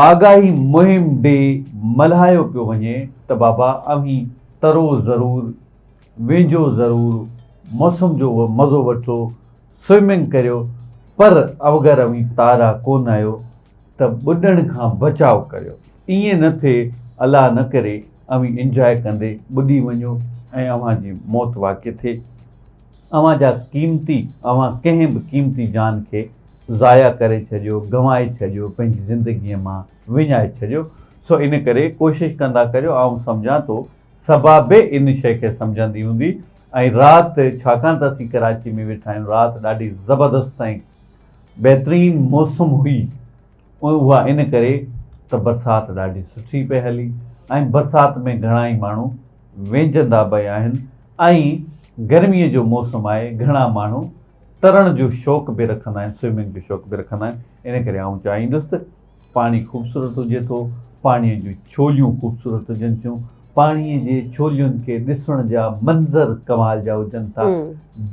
آگاهي مهم ڊي ملهايو پيو وڃي ته بابا اوهين ترو ضرور، وينجو ضرور، موسم جو مزو وٺو، سوئمنگ ڪريو پر اگر اوهين تارا ڪونه آهيو ته ٻڏڻ کان بچاء ڪريو. ائين نه ٿئي الله نه ڪري اوهين انجواء ڪندي ٻڏي وڃو ۽ اوهان جي موت واقع ٿئي. اوهان جا قيمتي اوهان ڪنهن به قيمتي جان کي ضايع ڪري ڇڏيو، گنوائي ڇڏيو، پنهنجي زندگيء مان وڃائي ڇڏيو. سو ان ڪري ڪوشش ڪندا ڪريو. آئون سمجهان ٿو صبا به ان شيء کي سمجهندي هوندي ۽ رات ڇاڪاڻ ته اسين ڪراچي ۾ ويٺا آهيون رات ڏاڍي زبردست ۽ بهترين موسم هئي اها ان ڪري ته برسات ڏاڍي سٺي پئي هلي ۽ برسات ۾ گهڻا ئي ماڻهو وينجهندا به آهن ۽ گرميء جو موسم آهي گهڻا ماڻهو ترڻ جو شوق به رکندا آهن سوئمنگ جو شوق به رکندا آهن ان ڪري آئون چاهيندس ته پاڻي خوبصورت هجي ٿو پاڻيء جون ڇوليون خوبصورت هجن ٿيون پاڻيء جي ڇولين کي ڏسڻ جا منظر ڪمال جا هجن ٿا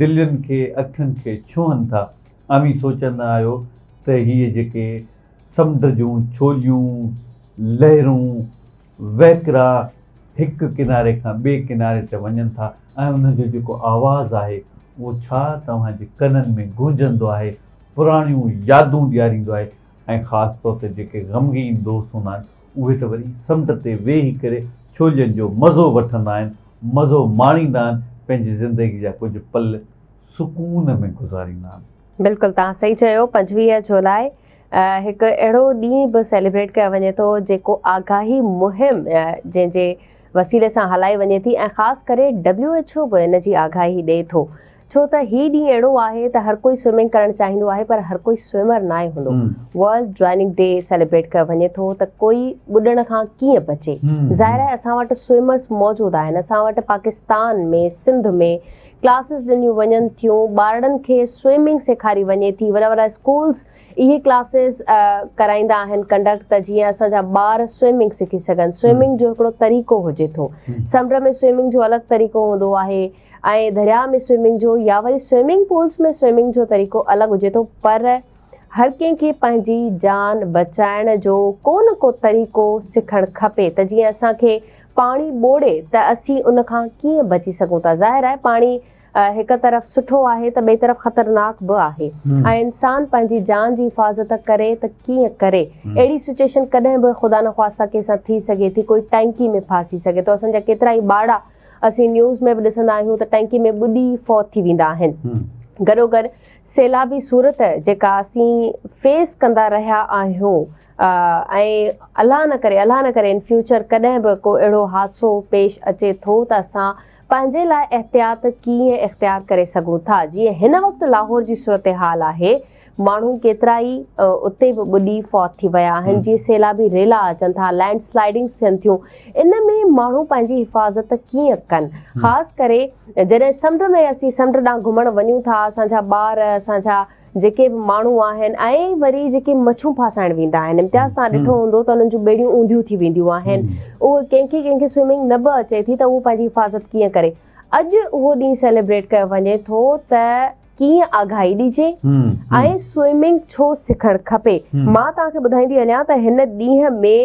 دلين کي اکين کي ڇهن ٿا اوهين سوچندا آهيو ته هيء جيڪي سمنڊ جون ڇوليون، لهرون، وهڪرا هڪ ڪناري کان ٻئي ڪناري تي وڃن ٿا ۽ انهن جو جيڪو آواز آهي اهو ڇا توهان جي ڪنن ۾ گونجندو آهي، پراڻيون يادون ڏياريندو آهي ۽ خاص طور تي جيڪي غمگين دوست هوندا آهن اهي ته وري سمنڊ تي ويهي ڪري ڇولين جو مزو وٺندا آهن، مزو ماڻيندا آهن، پنهنجي زندگي جا ڪجهه پل سڪون ۾ گذاريندا آهن. بلڪل توهان صحيح چيو 25 جولاء هڪ اهڙو ڏينهن به سيليبريٽ ڪيو وڃي ٿو جيڪو آگاهي مهم جنهن جي وسيلي سان هلائي وڃي ٿي ۽ خاص ڪري ڊبليو ايڇ او به ان جي آگاهي ڏئي ٿو ڇو ته هي ڏينهن اهڙو آهي ته هر ڪوئي سوئمنگ ڪرڻ چاهيندو آهي پر هر ڪوئي سوئمر ناهي هوندو ورلڊ ڊرائننگ ڊي سيليبريٽ ڪيو وڃي ٿو ته ڪوئي ٻڏڻ کان ڪيئن بچي ظاهر آهي اسان وٽ سوئمرس موجود آهن اسان وٽ پاڪستان ۾ سنڌ ۾ ڪلاسز ڏنيون وڃن ٿيون، ٻارڙن کي سوئمنگ سيکاري وڃي ٿي، وڏا وڏا اسڪولز اهي ڪلاسز ڪرائيندا آهن ڪنڊڪٽ ته جيئن اسان جا ٻار سوئمنگ سکي سگهن، سوئمنگ جو هڪڙو طريقو هجي ٿو، سمنڊ ۾ سوئمنگ جو الڳ طريقو هوندو آهي ۽ درياء ۾ سوئمنگ جو يا وري سوئمنگ پولز ۾ سوئمنگ جو طريقو الڳ هجي ٿو پر هر ڪنهن کي پنهنجي جان بچائڻ جو ڪو نه ڪو طريقو سکڻ کپي ته جيئن اسان کي پاڻي ٻوڙي ته اسين ان کان ڪيئن بچي سگهون ٿا. ظاهر آهي پاڻي هڪ طرف سٺو آهي ته ٻئي طرف خطرناڪ به آهي ۽ انسان پنهنجي جان جي حفاظت ڪري ته ڪيئن ڪري. اهڙي سچوئيشن ڪڏهن به خدا نخواسته ڪنهن سان ٿي سگهي ٿي، ڪوئي ٽئنڪي ۾ ڦاسي سگهي ٿو. اسان جا ڪيترائي ٻارڙا اسين نيوز ۾ به ڏسندا آهيون ته ٽئنڪي ۾ ٻڏي فوت ٿي ويندا آهن. گڏوگڏ سيلابي صورت جيڪا اسين فيس ڪندا رهيا آهيون ۽ الله نه ڪري الله نه ڪري ان فيوچر ڪڏهن به ڪو اهڙو حادثو پيش اچي ٿو ته اسان پنهنجي لاء احتياط ڪيئن اختيار ڪري سگهون ٿا جيئن هن وقت لاهور جي صورتحال آهي ماڻهو ڪيترائي اتي به ٻڏي فوت ٿي ويا آهن جيئن سيلابي ريلا اچن ٿا لينڊ سلائيڊنگس ٿين ٿيون ان ۾ ماڻهو پنهنجي حفاظت ڪيئن ڪن خاص ڪري جڏهن سمنڊ ۾ اسين سمنڊ ڏانهن گهمڻ وڃون ٿا اسان جا ٻار اسان جا جيڪي به ماڻهو آهن ۽ وري جيڪي مڇون ڦاسائڻ ويندا آهن امتياز تان ڏٺو هوندو ته انهن جون ٻيڙيون اونڌيون ٿي وينديون آهن اهو ڪنهن کي ڪنهن کي سوئمنگ نه به اچي ٿي ته اهو پنهنجي حفاظت ڪيئن ڪري اڄ اهو ڏينهن سيليبريٽ ڪيو وڃي ٿو ته ڪيئن آگاهي ڏجي ۽ سوئمنگ ڇو سکڻ کپي مان توهان کي ٻڌائيندي هليان ته هن ڏينهن ۾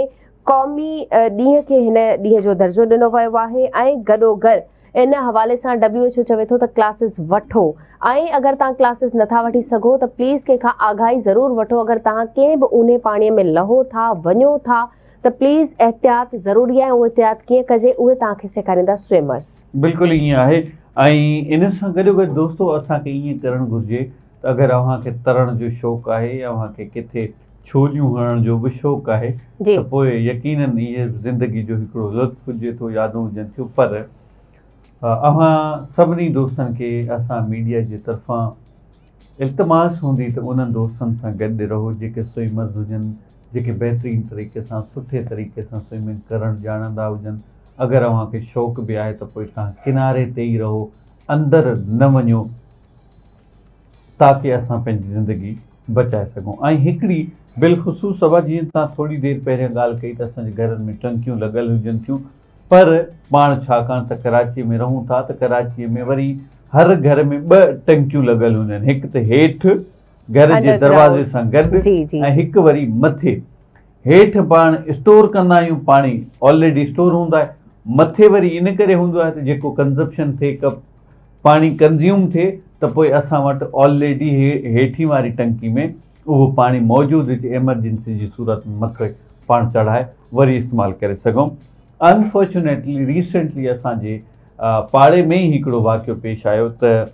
قومي ڏينهن کي هن ڏينهن جو درجو ڏنو ويو آهي ۽ گڏوگڏ ان حوالي سان ڊبليو ايڇ او چوي ٿو ته ڪلاسز وٺو ۽ اگر توهان ڪلاسز نٿا وٺي سگهو ته پليز ڪنهن کان آگاهي ضرور وٺو اگر توهان ڪنهن به اونهي پاڻي ۾ لهو ٿا وڃو ٿا ته پليز احتياط ضروري آهي اهو احتياط ڪيئن ڪجي اهي توهان کي سيکاريندا سوئمرز. بلڪل ائين آهي ۽ ان سان گڏوگڏ دوستو اسان کي ائين ڪرڻ گهرجي ته اگر اوهان کي ترڻ جو شوق آهي يا اوهان کي ڪٿي ڇوليون هڻڻ جو به شوق آهي ته پوء يقينن اهي زندگي جو هڪڙو لطف هجي ٿو يادون هجن ٿيون پر اوهان سڀني دوستن کي اسان ميڊيا جي طرفان التماس هوندي ته انهن دوستن سان گڏ رهو جيڪي سوئمرز هجن جيڪي بهترين طريقي سان سٺي طريقي سان سوئمنگ ڪرڻ ڄاڻندا هجن اگر اوهان کي شوق به آهي ته پوء توهان ڪناري تي ئي رهو اندر نه وڃو تاڪه اسان پنهنجي زندگي بچائي سگهون ۽ هڪڙي بالخصوص صبا جيئن توهان ٿوري دير پهريان ڳالهه ڪئي ته اسان جي گهرن ۾ ٽنڪيون لڳل هجن ٿيون پر پاڻ ڇاڪاڻ ته ڪراچي ۾ رهون ٿا ته ڪراچي ۾ وري هر گهر ۾ ٻه ٽنڪيون لڳل هونديون آهن هڪ ته هيٺ گهر جي دروازي سان گڏ ۽ هڪ وري مٿي. هيٺ پاڻ اسٽور ڪندا آهيون پاڻي آلريڊي اسٽور هوندو آهي مٿي وري ان ڪري هوندو آهي ته جيڪو ڪنزپشن ٿئي ڪپ پاڻي ڪنزيوم ٿئي ته پوء اسان وٽ آلريڊي هيٺين واري ٽنڪي ۾ اهو پاڻي موجود هجي ايمرجنسي جي صورت ۾ مٿي پاڻ چڙهائي وري استعمال ڪري سگهون. انفارچونيٽلي ريسينٽلي اسان جي پاڙي ۾ ئي هڪڙو واقعو پيش آيو ته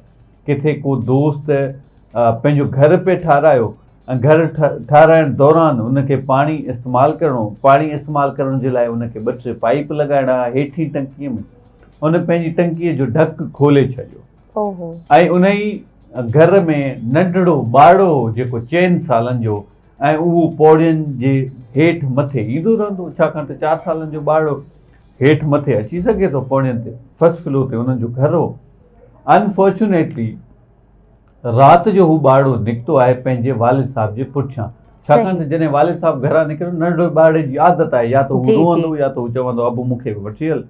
ڪٿي ڪو دوست پنهنجو گهر پئي ٺارايو ۽ گهر ٺاراهڻ دوران ان کي پاڻي استعمال ڪرڻو پاڻي استعمال ڪرڻ جي لاء ان کي ٻه ٽي پائيپ لڳائڻا هئا هيٺين ٽنڪيء ۾ ان پنهنجي ٽنڪيء جو ڍڪ کولي ڇڏيو ۽ ان ئي گهر ۾ ننڍڙو ٻارڙو هو جيڪو چئن سالن جو ۽ اهو پوڙين جي هيٺ مٿي ايندو رهندو ڇاڪاڻ ته چار سالن جو ٻارڙو هيٺ مٿي اچي سگهي ٿو پوڙين تي فرسٽ فلور تي انهن جو گهر هو انفارچونيٽلي رات جو هو ٻارڙو نڪتو آهي پنهنجي والد صاحب جي پٺيان ڇاڪاڻ ته جڏهن والد صاحب گهران نڪريو ننڍڙو ٻارڙي جي عادت آهي يا ته هو روئندو يا ته هو چوندو ابو مون کي به وٺي هل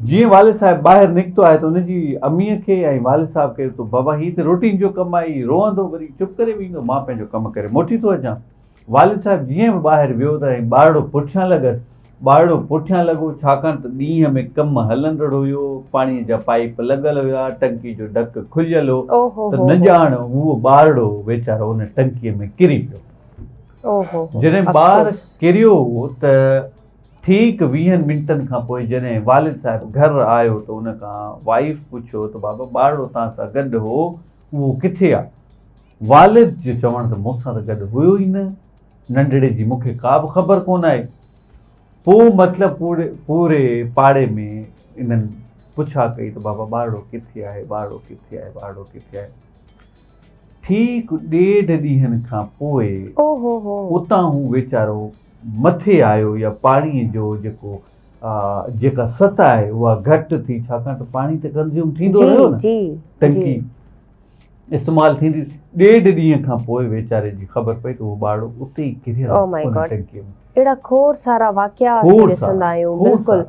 جيئن والد صاحب ٻاهر نڪتو آهي ته ان جي اميء کي ۽ والد صاحب کي ته بابا هي ته روٽين جو ڪم آهي هي روئندو وري چپ ڪري ويندو مان پنهنجو ڪم ڪري موٽي ٿو اچان. والد صاحب جيئن به ٻاهر ويو ته ۽ ٻارڙو پٺيان لڳس. ٻارڙو پٺيان لڳو ڇاڪاڻ ته ڏينهن ۾ ڪم هلندڙ هيو، پاڻيء جا پائيپ لڳل هيا، ٽنڪي جو ڍڪ کليل هو ته نه ڄاڻ اهو ٻارڙو ويچارو ان ٽنڪيء ۾ ڪري پيو. جڏهن ٻار ڪريو ته ٺيڪ ويهن منٽن کان پوء جڏهن والد صاحب گهر آيو ته ان کان وائيف پڇيو ته بابا ٻارڙو توهان سان گڏ هو اهو ڪٿي آ؟ والد جو چوڻ ته مون سان ته گڏ هيو ئي نه، ننڍڙي جي مون کي ڪا به خبر ڪونه آهي. پوء مطلب پوري پاڙي ۾ انهن پڇا ڪئي ته بابا ٻارڙو ڪٿي آهي، ٻارڙو ڪٿي آهي، ٻارڙو ڪٿي آهي. ٺيڪ ڏيڍ ڏينهن کان پوء اتان هو ويچارو مٿي آيو يا پاڻي جو جيڪو جيڪا سطح آهي اها گهٽ ٿي ڇاڪاڻ ته پاڻي ته ڪنزيوم ٿيندو رهيو نه ٽنڪي استعمال ٿيندي ڏيڍ ڏينهن کان پوء ويچاري جي خبر پئي ته اهو ٻارڙو اتي ئي ڪريل ٽنڪي ۾ اهڙا کوڙ سارا واقعا اسين ڏسندا آهيون بلڪل.